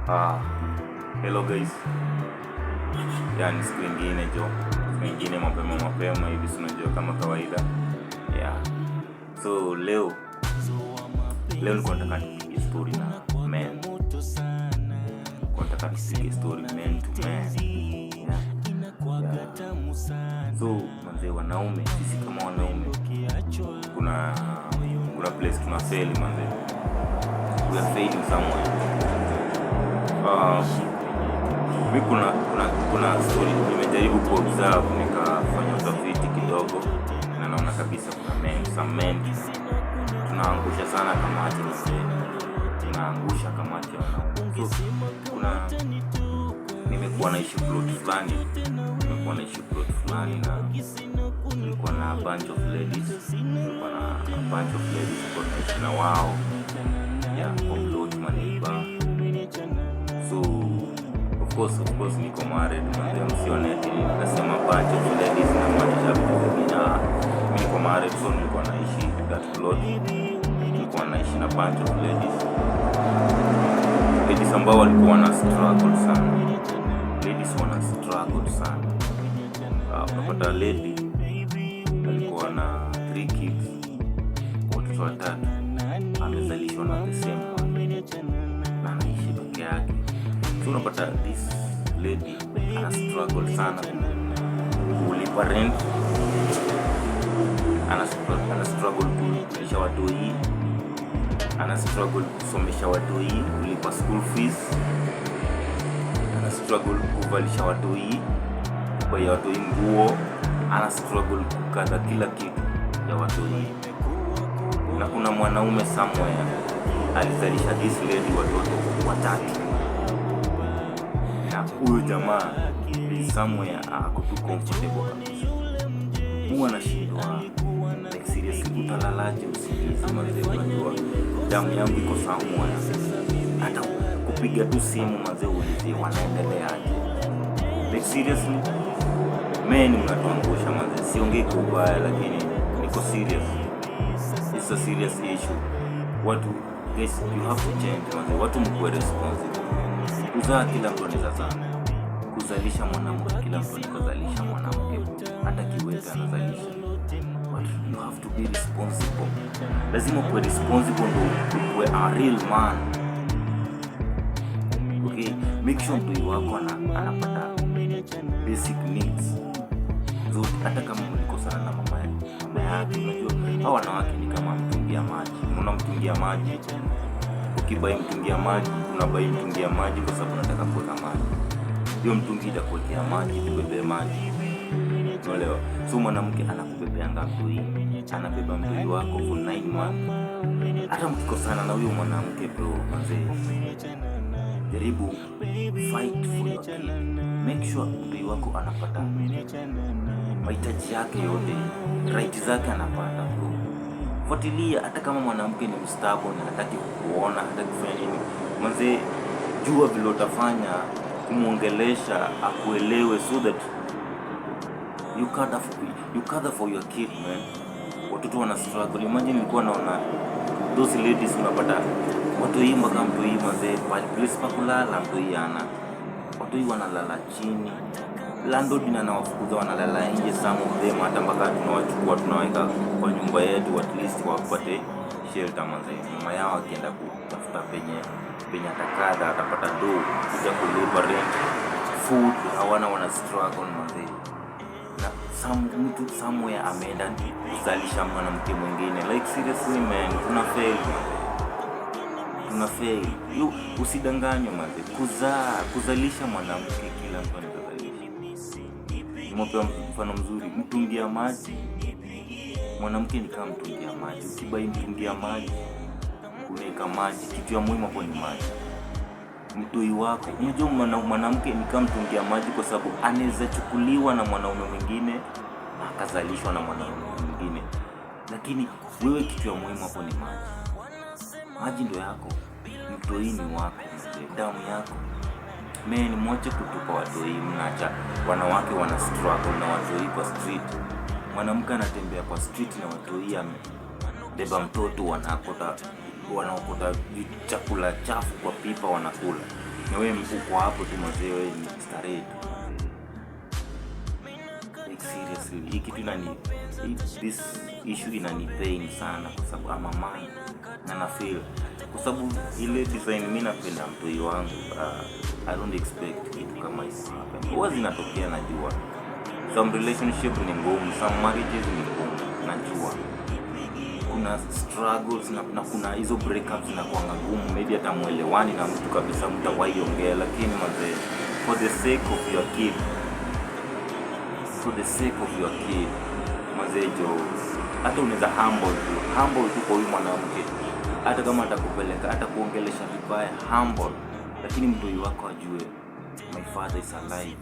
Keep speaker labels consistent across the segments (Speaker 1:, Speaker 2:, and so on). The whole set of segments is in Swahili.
Speaker 1: Hello guys. Yani siku ingine jo, siku ingine mapema mapema hivi, si unajua kama kawaida. Yeah. So leo leo nilikuwa nataka nipige story na men. Nilikuwa nataka tupige story man to man. Yeah. So manze, wanaume, sisi kama wanaume kuna place tuna fail manze. We are failing somewhere. Mi kuna story nimejaribu kuobserve, nikafanya utafiti kidogo na naona kabisa kuna men, some men tunaangusha sana kamati manze, tunaangusha kamati ya wanaume. So kuna nimekuwa naishi plot fulani, nimekuwa naishi plot fulani na nilikuwa na bunch of ladies, nilikuwa na a bunch of ladies, nilikuwa naishi na wao, yeah, kwa plot, maneighbor. So of course niko married manze, msione ati nasema bunch of ladies namaanisha vitu vingine. Ah, mimi niko married, so nilikuwa naishi that plot, nilikuwa naishi na bunch of ladies, ladies ambao walikuwa wana struggle sana, ladies wana struggle sana. Unapata lady alikuwa na three kids, watoto watatu, amezalishwa na the same man na anaishi peke yake. So unapata this lady ana struggle sana kulipa rent, ana struggle kulisha watoi, ana struggle kusomesha watoi, kulipa school fees, ana struggle kuvalisha watoi, kubuyia watoi nguo, ana struggle kukadha kila kitu ya watoi. Na kuna mwanaume somewhere alizalisha this lady watoto watatu, na huyo jamaa is somewhere ako tu comfortable kabisa. Huwa anashindwa, like seriously, utalalaje usingizi manze? Unajua damu yangu iko somewhere, hata kupiga tu simu manze uulizie wanaendeleaje. Like seriously, men, mnatuangusha manze. Siongei kwa ubaya, lakini niko serious. It's a serious issue. Watu, guys, you have to change manze. Watu mkuwe responsible. Kuzaa kila mtu anaweza zaa. Kuzalisha mwanamke, kila mtu anaweza kuzalisha mwanamke, hata kiwete anazalisha. But you have to be responsible. Lazima ukuwe responsible ndo ukuwe a real man. Okay, make sure mtoi wako anapata basic needs zote, hata kama mlikosana na mama yake. Unajua hao wanawake ni kama mtungi ya maji. Unaona mtungi ya maji, ukibuy mtungi ya maji, unabuy mtungi ya maji kwa sababu unataka kuweka maji. Hiyo mtungi itakuwekea maji, kubebea maji, unaelewa? So mwanamke anakubebeanga mtoi, anabeba mtoi wako for 9 months. Hata mkikosana na huyo mwanamke, bro, manze, jaribu fight for your kid. Make sure mtoi wako anapata mahitaji yake yote, right zake anapata, bro. Fuatilia, hata kama mwanamke ni mstubborn, hataki kukuona, hataki kufanya nini, manze, jua vile utafanya kumwongelesha akuelewe, so that you cater for your kid, man. Watoto wana struggle. Imagine nilikuwa naona those ladies, unapata watoi mpaka mtoi manze, place pa kulala mtoi ana watoi wanalala chini, landlord na anawafukuza, wanalala nje, some of them hata mpaka tunawachukua tunaweka kwa nyumba yetu, at least wapate shelter manze. Mama yao akienda kutafuta penye atakadha atapata do kuja kulipa rent, food hawana, wana struggle manze. Na some mtu somewhere ameenda kuzalisha mwanamke mwingine. Like seriously man, tuna fail manze, tuna fail. You usidanganywe manze, kuzaa, kuzalisha mwanamke kila mtu anaweza zalisha. Nimepewa mfano mzuri, mtungi ya maji. Mwanamke ni kama mtungi ya maji. Ukibuy mtungi ya maji, unaweka maji, kitu ya muhimu hapo ni maji. Mtoi wako, unajua mwanamke ni kama mtungi ya maji, kwa sababu anaweza chukuliwa na mwanaume mwingine na akazalishwa na mwanaume mwingine, lakini wewe kitu ya muhimu hapo ni maji. Maji ndio yako, mtoi ni wako, mzee, damu yako. Men, mwache kutupa watoi, mnaacha wanawake wana struggle na watoi kwa street. Mwanamke anatembea kwa street na watoi, amebeba mtoto, wanaokota chakula chafu kwa pipa wanakula. Na wewe uko hapo tu mazee, wewe ni starehe tu. Like seriously, hii kitu this issue inani pain sana kwa sababu I'm a man na na feel kwa sababu ile design mi napenda mtoi wangu, I don't expect kitu kama hiyo happen. Huwa zinatokea, najua some relationship ni ngumu, some marriages ni ngumu, najua kuna struggles na kuna hizo breakups zinakuanga ngumu, maybe hata mwelewani na mtu kabisa, mtawahi ongea, lakini mazee, for the sake of your kid, for the sake of your kid, mazee jo, hata unaweza humble tu, humble tu kwa huyu mwanamke, hata kama atakupeleka, hata kuongelesha vibaya, humble, lakini mtoi wako ajue my father is alive,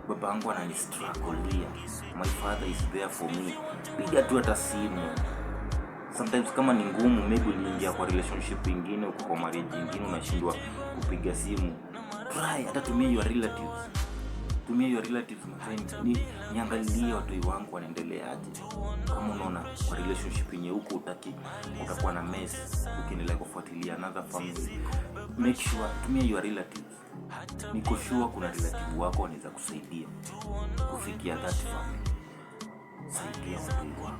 Speaker 1: baba yangu ananistrugglia, my father is there for me. Piga tu hata simu sometimes kama ni ngumu, maybe uliingia kwa relationship ingine, uko kwa marriage ingine, unashindwa kupiga simu, try hata tumia your relatives, tumia your relatives, my ni niangalie watoi wangu wanaendeleaje. Kama unaona kwa relationship yenye huko utaki utakuwa na mess ukiendelea kufuatilia another family, make sure tumia your relatives. Niko sure kuna relative wako wanaweza kusaidia kufikia that family. Saidia watoi wako,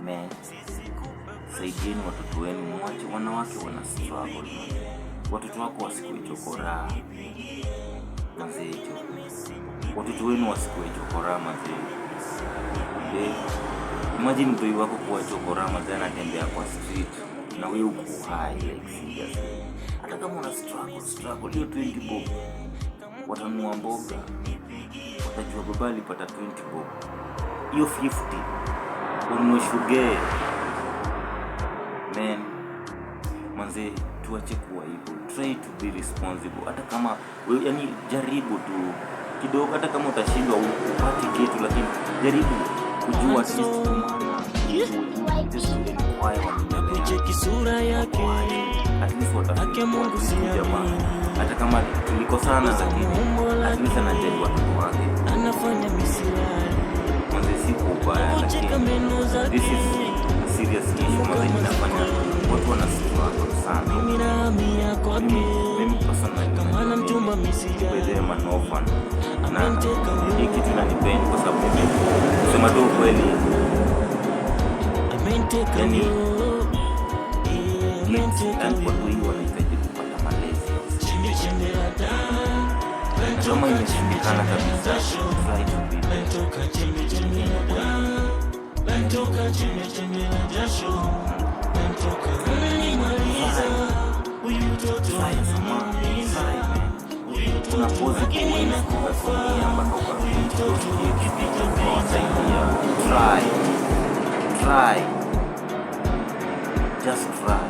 Speaker 1: man, saidieni watoto wenu, mwache wanawake wana struggle, man. Watoto wako wasikuwe chokoraa mazejo, watoto wenu wasikuwe chokoraa mazee. Eh, imagine mtoi wako kuwa chokoraa mazee, anatembea kwa street na wewe uko high, like seriously. Hata kama una struggle struggle, hiyo 20 bob watanunua mboga, watajua baba alipata 20 bob. Hiyo 50 wanunue sugar, man. Manze, tuache kuwa hivyo, try to be responsible. Hata kama yani, jaribu tu kidogo, hata kama utashindwa upate kitu, lakini jaribu kujua at least tumana, just to inquire wanaendelea
Speaker 2: Kucheki sura yake
Speaker 1: at least watafeel
Speaker 2: Haki ya Mungu
Speaker 1: at least huyu jamaa
Speaker 2: siamini.
Speaker 1: Hata kama tulikosana, lakini at least anajali watoto wake.
Speaker 2: Anafanya misilali
Speaker 1: Manze, si kwa ubaya,
Speaker 2: kucheka
Speaker 1: lakini
Speaker 2: meno zake
Speaker 1: this is a serious issue manze, inafanya watu wana struggle sana.
Speaker 2: Mimi nahamia kwake
Speaker 1: Mimi personally
Speaker 2: kama na mchumba
Speaker 1: by the way,
Speaker 2: misijali
Speaker 1: I'm an orphan na
Speaker 2: Ameniteka
Speaker 1: hii kitu inanipain kwa sababu mimi kusema tu ukweli,
Speaker 2: ameniteka
Speaker 1: yani,
Speaker 2: yo. Eh,
Speaker 1: kids
Speaker 2: ameniteka
Speaker 1: and watu
Speaker 2: yo.
Speaker 1: hii wanahitaji kupata malezi ya
Speaker 2: Chembe chembe la damu
Speaker 1: na kama imeshindikana kabisa, try to be there.
Speaker 2: Natoka chembe chembe la damu, natoka chembe chembe la jasho, natoka ananimaliza huyu mtoto
Speaker 1: Try as a man,
Speaker 2: ananiumiza
Speaker 1: try, man.
Speaker 2: huyu
Speaker 1: Kuna
Speaker 2: mtoto
Speaker 1: positive
Speaker 2: lakini
Speaker 1: ways
Speaker 2: nakufa
Speaker 1: unatumia mpaka
Speaker 2: huyu mtoto ukipita pita
Speaker 1: ukawasaidia. Try, try, just try.